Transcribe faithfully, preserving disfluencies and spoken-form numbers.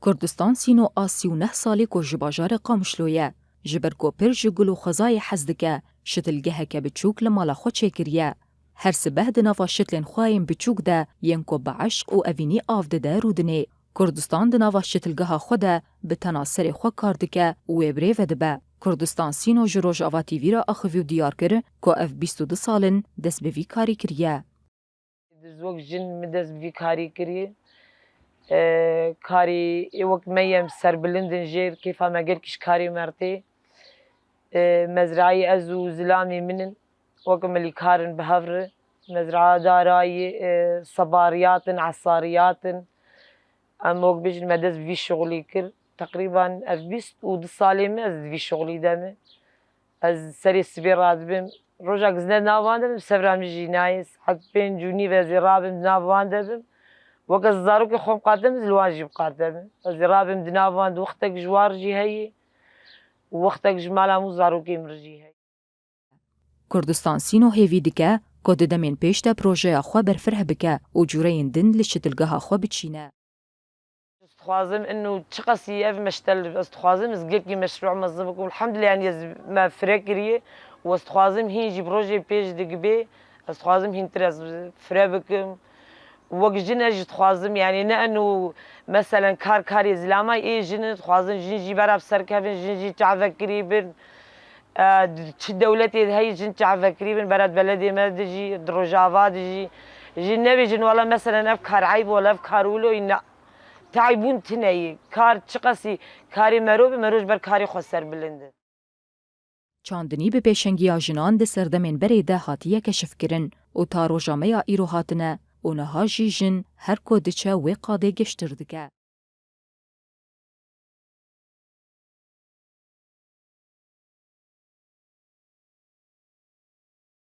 Kurdistan Sîno a sî û neh salî ku ji bajarê Qamişlo ye. Ji ber ku pir ji gul û xwezayê hez dike, şitilgeheke biçûk li mala xwe çêkiriye. Her sibeh di nava şitlên xwe yên biçûk de yên ku bi eşq û evînî av dide rûdinê. Kurdistan di nava şitilgeha xwe de bi tena serê xwe kar dike û wê bi rê ve dibe. Kurdistan Sîno ji Rojava T V re axivî û diyar kir ku ev bîst û du sal in dest bi vî karî kiriye. Wek jin min dest bi vî karî kiriye. E, karî ê wek me ye, em serbilind in jêr, kêfa me gelkî ji karê me re tê. E, mezrayê ez û zilamê min in. Wek milîkar in bi hev re. Mezraa darayê, e, sebariyat in, esariyat in. Em wek bijin me dest bi vî şixulî kir. Teqrîban ev bîst û du salê min ez di vî şixulî de me. Ez serê sibê radibim. Rojek zine di nav wan de bim, sevra min jî nayê. Saet pênc û nîv ez ê rabim, di nav wan de bim. Wek ez zarokê xwe biqatim, ez li wan jî biqatim. Ez ê rabim di nav wan de, wextek ji wan re jî heye û wextek ji mala min û zarokê min re jî heye. Kurdistan Sîno hêvî dike ku di demên pêş de projeya xwe berfireh bike û cûreyên din li şitilgeha xwe biçîne. Ez dixwazim inu çiqasî ev meştel, ez dixwazim ez gelkî meşrû mezin bikim. Elhamdulillah, yanî ez me fire kiriye û ez dixwazim hîn jî bi rojê pêş digibê, ez dixwazim hîntir ez fire bikim. Wek jin ez jî dixwazim, yanî ne inu meselen kar karê zilama ê jin in, dixwazin jin jî bera bi ser kevin, jin jî çavekirî bin. E, çi dewletê de heyî jin çavekirî bin, bera di beledê me de jî, di Rojava de jî. Jin nebêjin wela meselen ev kar eyb, wela ev kar wilo, na. Teybûn tune ye. Kar çiqasî karê mero be, mero ji ber karê xwe serbilind e. Çandinî bi pêşengiya jinan di serdemên berê de hatiye keşifkirin û ta roja me ya îro hatine û niha jî jin her ku diçe wê qadê giştir dike.